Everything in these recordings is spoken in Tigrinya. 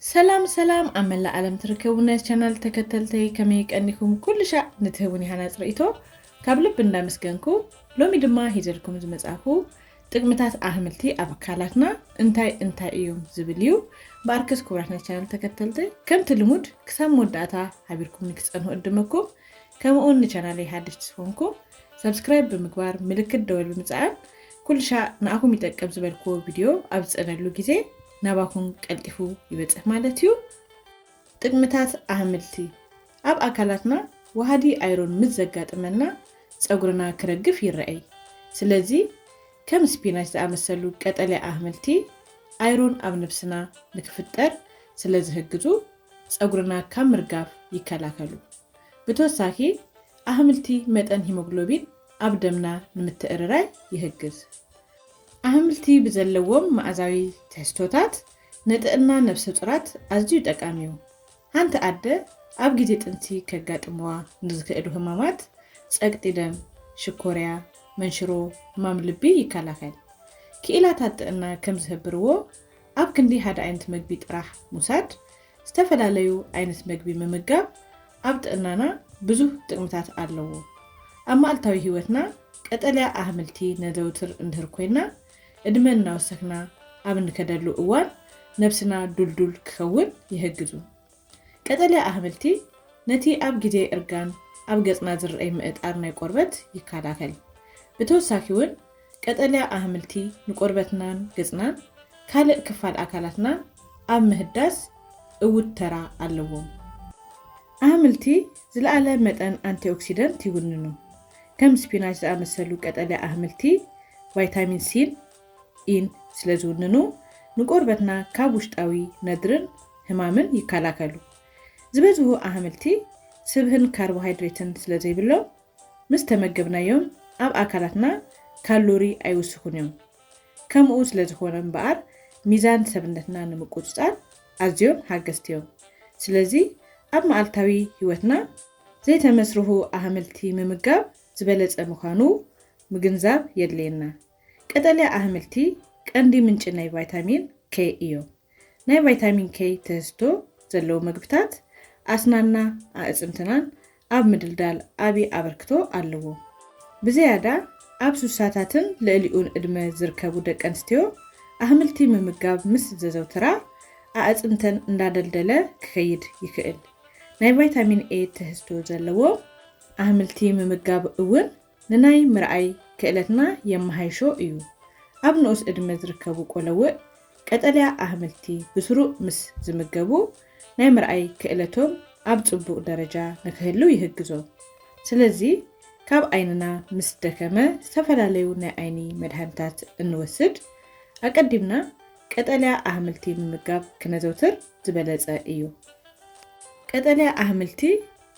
ሰላም ሰላም ኣብ መላእ ዓለም ትርከቡ ናይ ቻናል ተከተልተይ ከመይ ቀኒኩም? ኩሉ ሻዕ ንትህቡኒ ሃናጽ ርእይቶ ካብ ልቢ እንዳመስገንኩ፣ ሎሚ ድማ ሂዘልኩም ዝመጻኹ ጥቅምታት ኣህምልቲ ኣብ ኣካላትና እንታይ እንታይ እዮም ዝብል እዩ። ብኣርከስ ክቡራት ናይ ቻናል ተከተልተይ ከምቲ ልሙድ ክሳብ መወዳእታ ሓቢርኩም ክትጸንሑ እድመኩም። ከምኡውን ንቻናለይ ሓደሽቲ ዝኾንኩም ሰብስክራይብ ብምግባር ምልክት ደወል ብምጽዓን ኩሉ ሻዕ ንኣኹም ይጠቅም ዝበልክዎ ቪድዮ ኣብ ዝጸነሉ ግዜ ናባኹም ቀልጢፉ ይበጽሕ ማለት እዩ። ጥቅምታት ኣህምልቲ ኣብ ኣካላትና ዋሃዲ ኣይሮን ምስ ዘጋጥመና ጸጉርና ክረግፍ ይረኣይ። ስለዚ ከም ስፒናች ዝኣመሰሉ ቀጠልያ ኣህምልቲ ኣይሮን ኣብ ነብስና ንክፍጠር ስለ ዝህግዙ ጸጉርና ካብ ምርጋፍ ይከላከሉ። ብተወሳኺ ኣህምልቲ መጠን ሂሞግሎቢን ኣብ ደምና ንምትእርራይ ይህግዝ። ኣህምልቲ ብዘለዎም መኣዛዊ ትሕዝቶታት ንጥዕና ነብሰ ጡራት ኣዝዩ ጠቃሚ እዩ። ሓንቲ ኣደ ኣብ ግዜ ጥንሲ ከጋጥምዋ ንዝኽእሉ ህማማት ጸቅጢ ደም፣ ሽኮርያ፣ መንሽሮ፣ ህማም ልቢ ይከላኸል። ክኢላታት ጥዕና ከም ዝህብርዎ ኣብ ክንዲ ሓደ ዓይነት መግቢ ጥራሕ ሙሳድ ዝተፈላለዩ ዓይነት መግቢ ምምጋብ ኣብ ጥዕናና ብዙህ ጥቅምታት ኣለዎ። ኣብ መዓልታዊ ህይወትና ቀጠልያ ኣህምልቲ ነዘውትር እንድህር ኮይና፣ እድመ እናወሰክና ኣብ እንከደሉ እዋን ነብስና ዱልዱል ክኸውን ይህግዙ። ቀጠልያ ኣህምልቲ ነቲ ኣብ ግዜ እርጋን ኣብ ገጽና ዝረኣይ ምእጣር ናይ ቆርበት ይከላኸል። ብተወሳኺ እውን ቀጠልያ ኣህምልቲ ንቆርበትናን ገጽናን ካልእ ክፋል ኣካላትናን ኣብ ምህዳስ እውት ተራ ኣለዎም። ኣህምልቲ ዝለዓለ መጠን ኣንቲኦክሲደንት ይውንኑ። ከም ስፒናች ዝኣመሰሉ ቀጠልያ ኣህምልቲ ቫይታሚን ሲን ኢን ስለ ዝውንኑ ንቆርበትና ካብ ውሽጣዊ ነድርን ህማምን ይከላከሉ። ዝበዝሁ ኣህምልቲ ስብህን ካርቦሃይድሬትን ስለ ዘይብሎም ምስ ተመገብናዮም ኣብ ኣካላትና ካሎሪ ኣይውስኹን እዮም። ከምኡ ስለ ዝኾነ እምበኣር ሚዛን ሰብነትና ንምቁጽጻር ኣዝዮም ሓገዝቲ እዮም። ስለዚ ኣብ መዓልታዊ ህይወትና ዘይተመስርሁ ኣህምልቲ ምምጋብ ዝበለጸ ምዃኑ ምግንዛብ የድልየና። ቀጠልያ ኣህምልቲ ቀንዲ ምንጪ ናይ ቫይታሚን ኬ እዮም። ናይ ቫይታሚን ኬ ትህዝቶ ዘለዉ ምግብታት ኣስናንና ኣዕጽምትናን ኣብ ምድልዳል ዓቢ ኣበርክቶ ኣለዎም። ብዝያዳ ኣብ ሱሳታትን ልዕሊኡን ዕድመ ዝርከቡ ደቂ ኣንስትዮ ኣህምልቲ ምምጋብ ምስ ዘዘውትራ ኣዕጽምተን እንዳደልደለ ክኸይድ ይኽእል። ናይ ቫይታሚን ኤ ትህዝቶ ዘለዎ ኣህምልቲ ምምጋብ እውን ንናይ ምርኣይ ክእለትና የመሃይሾ እዩ። ኣብ ንኡስ ዕድመ ዝርከቡ ቆለውእ ቀጠልያ ኣህምልቲ ብስሩዕ ምስ ዝምገቡ ናይ ምርኣይ ክእለቶም ኣብ ጽቡቕ ደረጃ ንክህሉ ይህግዞም። ስለዚ ካብ ዓይንና ምስ ደከመ ዝተፈላለዩ ናይ ዓይኒ መድሃኒታት እንወስድ ኣቀዲምና ቀጠልያ ኣህምልቲ ምምጋብ ክነዘውትር ዝበለጸ እዩ። ቀጠልያ ኣህምልቲ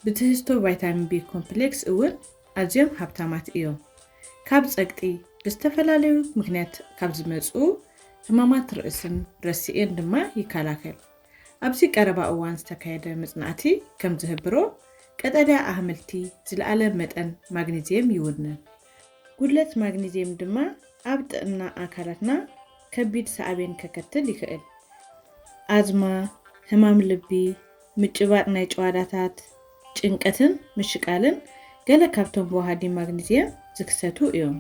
ብትህዝቶ ቫይታሚን ቢ ኮምፕሌክስ እውን ኣዝዮም ሃብታማት እዮም። ካብ ጸቅጢ ብዝተፈላለዩ ምክንያት ካብ ዝመጹ ህማማት ርእስን ረሲኤን ድማ ይከላከል። ኣብዚ ቀረባ እዋን ዝተካየደ መጽናዕቲ ከም ዝህብሮ ቀጠልያ ኣህምልቲ ዝለዓለ መጠን ማግኒዝየም ይውንን። ጉድለት ማግኒዝየም ድማ ኣብ ጥዕና ኣካላትና ከቢድ ሳዕቤን ከከትል ይኽእል። ኣዝማ፣ ህማም ልቢ፣ ምጭባጥ ናይ ጭዋዳታት፣ ጭንቀትን ምሽቃልን ገለ ካብቶም ብዋሃዲ ማግኒዝየም ዝክሰቱ እዮም።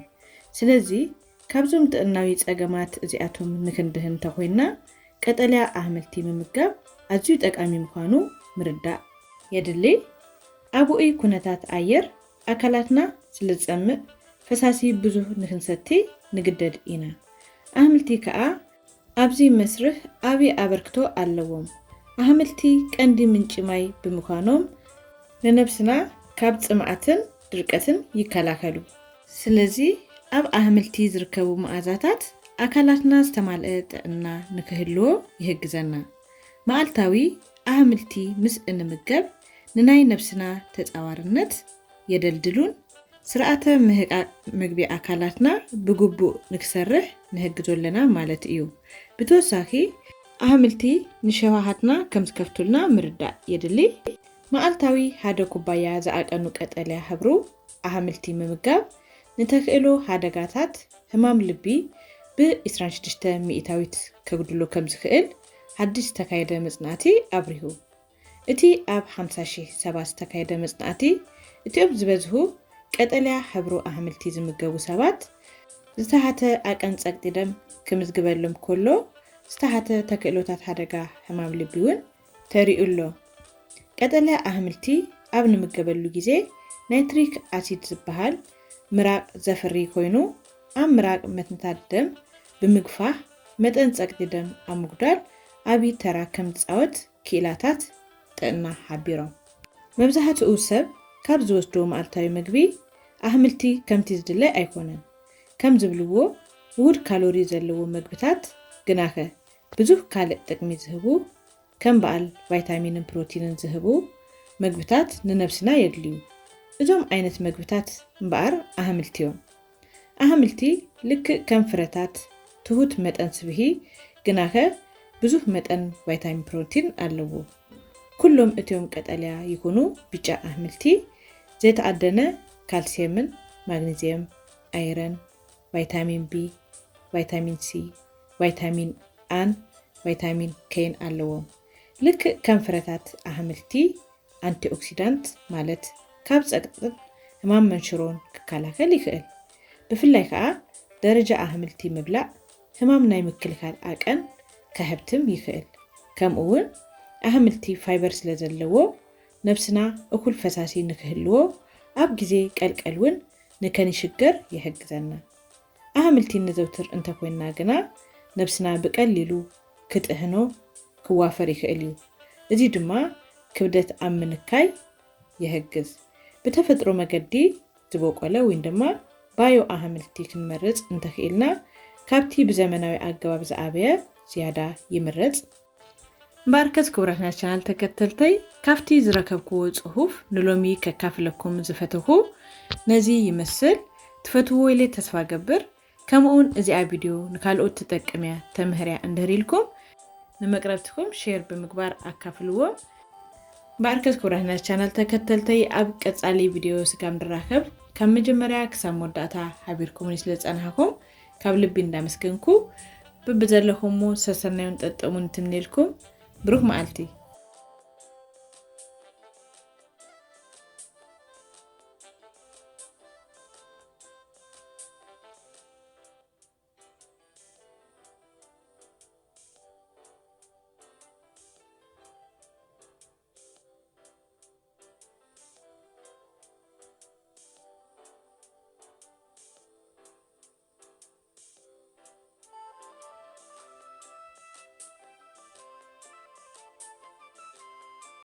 ስለዚ ካብዞም ጥዕናዊ ጸገማት እዚኣቶም ንክንድህን እንተኾይንና ቀጠልያ ኣህምልቲ ምምጋብ ኣዝዩ ጠቃሚ ምዃኑ ምርዳእ የድሊ። ኣብ ውዑይ ኩነታት ኣየር ኣካላትና ስለ ዝጸምእ ፈሳሲ ብዙህ ንክንሰቲ ንግደድ ኢና። ኣህምልቲ ከኣ ኣብዚ መስርሕ ዓቢ ኣበርክቶ ኣለዎም። ኣህምልቲ ቀንዲ ምንጪ ማይ ብምዃኖም ንነብስና ካብ ጽምኣትን ድርቀትን ይከላኸሉ። ስለዚ ኣብ ኣህምልቲ ዝርከቡ መኣዛታት ኣካላትና ዝተማልአ ጥዕና ንክህልዎ ይህግዘና። መዓልታዊ ኣህምልቲ ምስ እንምገብ ንናይ ነብስና ተጻዋርነት የደልድሉን ስርዓተ ምህቃቅ ምግቢ ኣካላትና ብግቡእ ንክሰርሕ ንህግዞ ኣለና ማለት እዩ። ብተወሳኺ ኣህምልቲ ንሸውሃትና ከም ዝከፍቱልና ምርዳእ የድሊ። መዓልታዊ ሓደ ኩባያ ዝኣቀኑ ቀጠልያ ሕብሩ ኣህምልቲ ምምጋብ ንተክእሎ ሓደጋታት ህማም ልቢ ብ ዕስራን ሽዱሽተ ሚእታዊት ከጉድሎ ከም ዝኽእል ሓድሽ ዝተካየደ መጽናዕቲ ኣብሪሁ። እቲ ኣብ ሓምሳ ሺሕ ሰባት ዝተካየደ መጽናዕቲ፣ እቲኦም ዝበዝሁ ቀጠልያ ሕብሩ ኣሕምልቲ ዝምገቡ ሰባት ዝተሓተ ኣቀን ጸቅጢ ደም ክምዝግበሎም ከሎ፣ ዝተሓተ ተክእሎታት ሓደጋ ሕማም ልቢ እውን ተሪኡ ኣሎ። ቀጠልያ ኣሕምልቲ ኣብ ንምገበሉ ግዜ ናይትሪክ ኣሲድ ዝበሃል ምራቕ ዘፍሪ ኮይኑ፣ ኣብ ምራቕ መትንታት ደም ብምግፋሕ መጠን ጸቅጢ ደም ኣብ ምጉዳል ዓቢ ተራ ከም ዝጻወት ክኢላታት ጥዕና ሓቢሮም። መብዛሕትኡ ሰብ ካብ ዝወስዶ መዓልታዊ ምግቢ ኣሕምልቲ ከምቲ ዝድለ ኣይኮነን። ከም ዝብልዎ ውሁድ ካሎሪ ዘለዎ ምግብታት ግናኸ ብዙሕ ካልእ ጥቅሚ ዝህቡ ከም በዓል ቫይታሚንን ፕሮቲንን ዝህቡ ምግብታት ንነብስና የድልዩ። እዞም ዓይነት ምግብታት እምበኣር ኣሕምልቲ እዮም። ኣሕምልቲ ልክእ ከም ፍረታት ትሑት መጠን ስብሒ ግናኸ ብዙሕ መጠን ቫይታሚን ፕሮቲን ኣለዎ። ኩሎም እቲኦም ቀጠልያ ይኹኑ ብጫ ኣሕምልቲ ዘይተኣደነ ካልሲየምን ማግኒዝየም፣ ኣይረን፣ ቫይታሚን ቢ፣ ቫይታሚን ሲ፣ ቫይታሚን ኣን ቫይታሚን ኬን ኣለዎም። ልክእ ከም ፍረታት ኣሕምልቲ ኣንቲኦክሲዳንት ማለት ካብ ጸቅጥን ሕማም መንሽሮን ክከላኸል ይኽእል። ብፍላይ ከኣ ደረጃ ኣሕምልቲ ምብላዕ ሕማም ናይ ምክልኻል ኣቀን ከሕብትም ይኽእል። ከምኡ እውን ኣሕምልቲ ፋይበር ስለ ዘለዎ ነብስና እኹል ፈሳሲ ንክህልዎ ኣብ ግዜ ቀልቀል እውን ንከንሽገር ይሕግዘና። ኣሕምልቲ ነዘውትር እንተኮይንና ግና ነብስና ብቀሊሉ ክጥሕኖ ክዋፈር ይኽእል እዩ። እዚ ድማ ክብደት ኣብ ምንካይ ይሕግዝ። ብተፈጥሮ መገዲ ዝበቆለ ወይ ድማ ባዮ ኣሕምልቲ ክንመርጽ እንተኽኢልና ካብቲ ብዘመናዊ ኣገባብ ዝኣበየ ዝያዳ ይምረጽ። እምበኣርከስ ክቡራት ናይ ቻናል ተከተልተይ ካብቲ ዝረከብክዎ ጽሑፍ ንሎሚ ከካፍለኩም ዝፈተኹ ነዚ ይመስል። ትፈትዎ ኢለ ተስፋ ገብር። ከምኡውን እዚኣ ቪድዮ ንካልኦት ትጠቅም እያ ተምህር እያ እንድህር ኢልኩም ንመቅረብትኩም ሼር ብምግባር ኣካፍልዎም። እምበኣርከስ ክቡራት ናይ ቻናል ተከተልተይ ኣብ ቀጻሊ ቪድዮ ስጋብ ንራኸብ ካብ መጀመርያ ክሳብ መወዳእታ ሓቢርኩምኒ ስለ ዝጸናሕኩም ካብ ልቢ እንዳመስገንኩ በብዘለኹሞ ሰሰናዩን ጠጠሙን ትምኔልኩም። ብሩክ መዓልቲ።